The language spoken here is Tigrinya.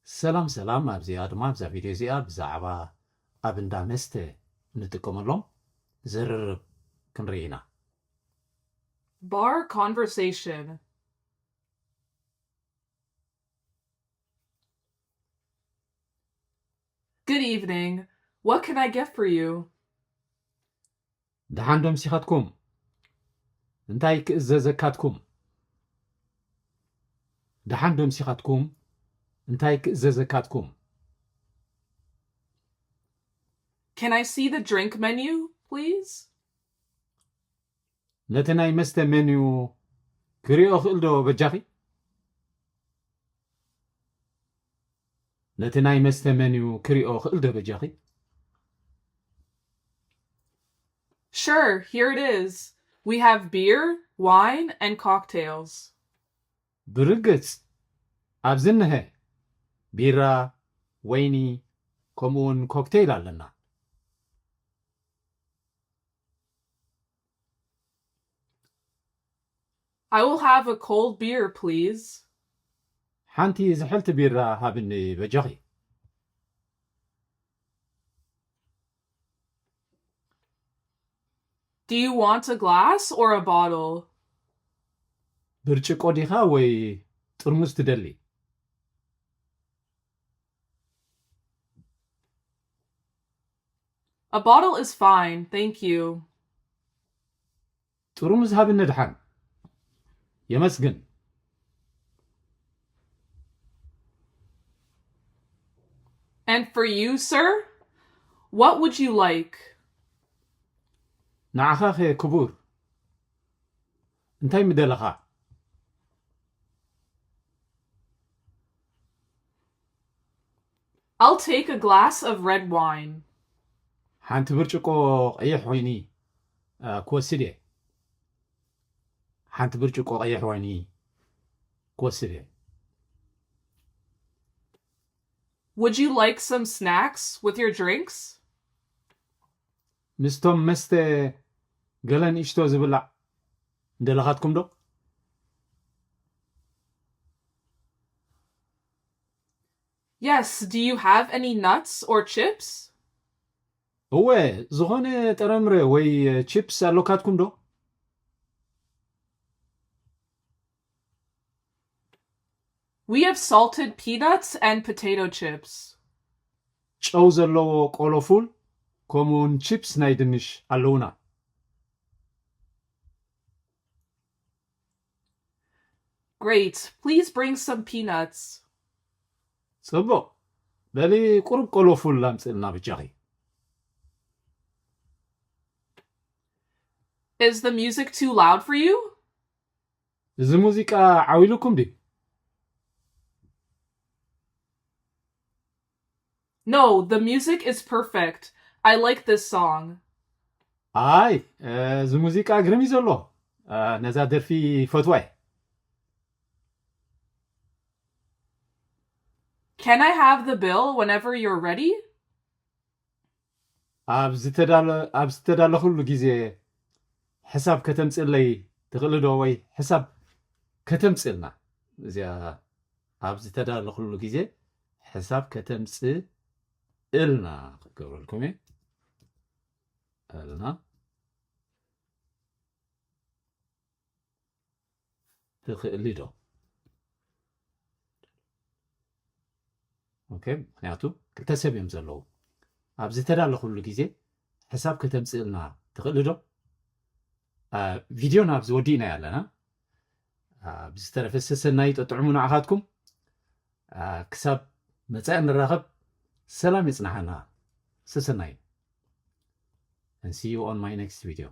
ሰላም ሰላም፣ ኣብዚኣ ድማ ኣብዛ ቪድዮ እዚኣ ብዛዕባ ኣብ እንዳ መስተ እንጥቀመሎም ዝርርብ ክንርኢ ኢና። Bar conversation. Good evening. What can I get for you? ደሓን ዶ ምሲኻትኩም? እንታይ ክእዘዘካትኩም? ደሓን ዶ ምሲኻትኩም? እንታይ ክእዘዘካትኩም? Can I see the drink menu, please? ነቲ ናይ መስተ ሜንዩ ክሪኦ ክእል ዶ በጃኺ? ነቲ ናይ መስተ ሜንዩ ክሪኦ ክእል ዶ በጃኺ? Sure, here it is. We have beer, wine, and cocktails. ብርግጽ፣ ኣብዚ እነሀ ቢራ፣ ወይኒ፣ ከምኡውን ኮክቴይል ኣለና። I will have a cold beer, please. ሓንቲ ዝሕልቲ ቢራ ሃብኒ በጃኺ። Do you want a glass or a bottle? ብርጭቆ ዲኻ ወይ ጥርሙዝ ትደሊ? A bottle is fine, thank you. ጥርሙዝ ሃብኒ ድሓን። የመስግን። And for you, sir? What would you like? ንዓኻ ኸ ክቡር እንታይ ምደለኻ? I'll take a glass of red wine. ሓንቲ ብርጭቆ ቀይሕ ወይኒ እ፣ ክወስድ እየ። ሓንቲ ብርጭቆ ቀይሕ ወይኒ ክወስድ እየ። Would you like some snacks with your drinks? ምስቶም መስተ ገለ ንእሽቶ ዝብላዕ እንደለኻትኩም ዶ? Yes, do you have any nuts or chips? እወ፣ ዝኾነ ጥረምረ ወይ ቺፕስ ኣሎካትኩም ዶ? We have salted peanuts and potato chips. ጨው ዘለዎ ቆሎ ፉል ከምኡውን ቺፕስ ናይ ድንሽ ኣለውና። Great. Please bring some peanuts. ጽቡቕ። በሊ ቁሩብ ቆሎ ፉል ኣምጽእልና ብጃኺ። Is the music too loud for you? እዚ ሙዚቃ ዓው ኢሉኩም ድዩ? No, the music is perfect. I like this song. ኣይ፣ እዚ ሙዚቃ ግርም እዩ ዘሎ። ነዛ ደርፊ ፈትዋ እየ። Can I have the bill whenever you're ready? ኣብ ዝተዳለ ኣብ ዝተዳለኹሉ ግዜ ሕሳብ ከተምጽእለይ ትኽእሊ ዶ? ወይ ሕሳብ ከተምጽእልና፣ እዚኣ ኣብ ዝተዳለኹሉ ግዜ ሕሳብ ከተምጽእልና ክገብረልኩም እየ። እልና ትኽእሊ ዶ? ኦኬ፣ ምክንያቱ ክልተ ሰብ እዮም ዘለዉ። ኣብ ዝተዳለኹሉ ግዜ ሕሳብ ከተምጽእልና ትኽእሊ ዶ? ቪድዮና ኣብዚ ወዲእና ኣለና። ብዝተረፈ ሰሰናይ ጠጥዕሙ ንዓኻትኩም። ክሳብ መጻኢ ንራኸብ፣ ሰላም የጽንሓና። ሰሰናይ። And see you on my next video.